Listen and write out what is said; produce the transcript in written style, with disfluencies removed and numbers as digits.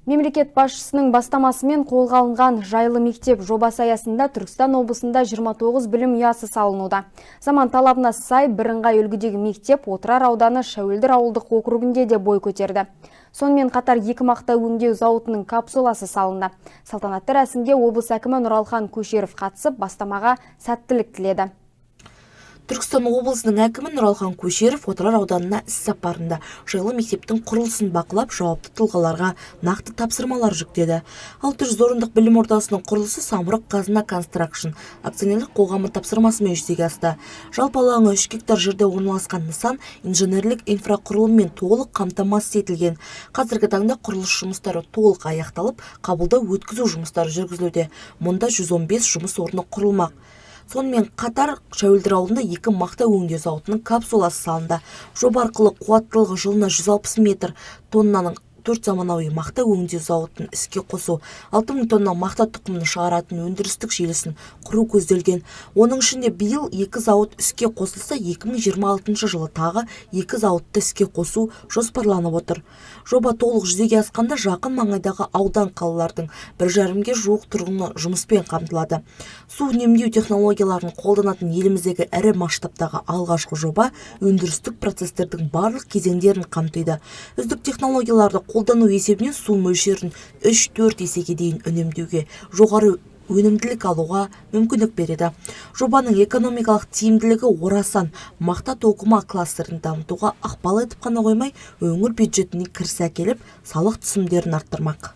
Мемлекет басшысының бастамасымен қолға алынған «Жайлы мектеп» жобасы аясында Түркістан облысында 29 білім ұясы салынуда. Заман талабына сай бірыңғай үлгідегі мектеп Отырар ауданы Шәуілдір ауылдық округінде де бой көтерді. Сонымен қатар екі мақта өңдеу зауытының капсуласы салынды. Салтанатты рәсімге облыс әкімі Нұралхан Көшеров қатысып, бастамаға сәттілік тіледі. Түркістан облысының әкімі Нұралхан Көшеров Отырар ауданына іс-сапарында жайлы мектептің құрылысын бақылап, жауапты тұлғаларға нақты тапсырмалар жүктеді. 600 орындық білім ордасының құрылысы «Самұрық Қазына Констракшн» акционерлік қоғамы тапсырмасымен жүзеге асты. Жалпы алаңы 3 гектар жерде орналасқан нысан инженерлік инфрақұрылыммен толық қамтамасыз етілген. Қазіргі таңда құрылыс жұмыстары толық аяқталып, қабылдау өткізу жұмыстары жүргізілуде. Мұнда 115 жұмыс орны құрылмақ. Сонымен қатар Шәуілдір ауылында екі мақта өңдеу зауытының капсуласы салынды. Жоба арқылы қуаттылығы жылына 160 метр тоннаның төрт заманауи мақта өңдеу зауытын іске қосу, 6000 тонна мақта тұқымын шығаратын өндірістік желісін құру көзделген. Оның ішінде биыл екі зауыт іске қосылса, 2026 жылы тағы екі зауытты іске қосу жоспарланып отыр. Жоба толық жүзеге асқанда жақын маңайдағы аудан, қалалардың 1,5-ге жуық тұрғыны жұмыспен қамтылады. Су үнемдеу технологияларын қолданатын еліміздегі ірі масштабтағы алғашқы жоба өндірістік процестердің барлық кезеңдерін қамтиды. Үздік технологияларды қолдану есебінен су мөлшерін 3-4 есеге дейін үнемдеуге, жоғары өнімділік алуға мүмкіндік береді. Жобаның экономикалық тиімділігі орасан: мақта тоқыма кластерін дамытуға ықпал етіп қана қоймай, өңір бюджетіне кіріс әкеліп, салық түсімдерін арттырмақ.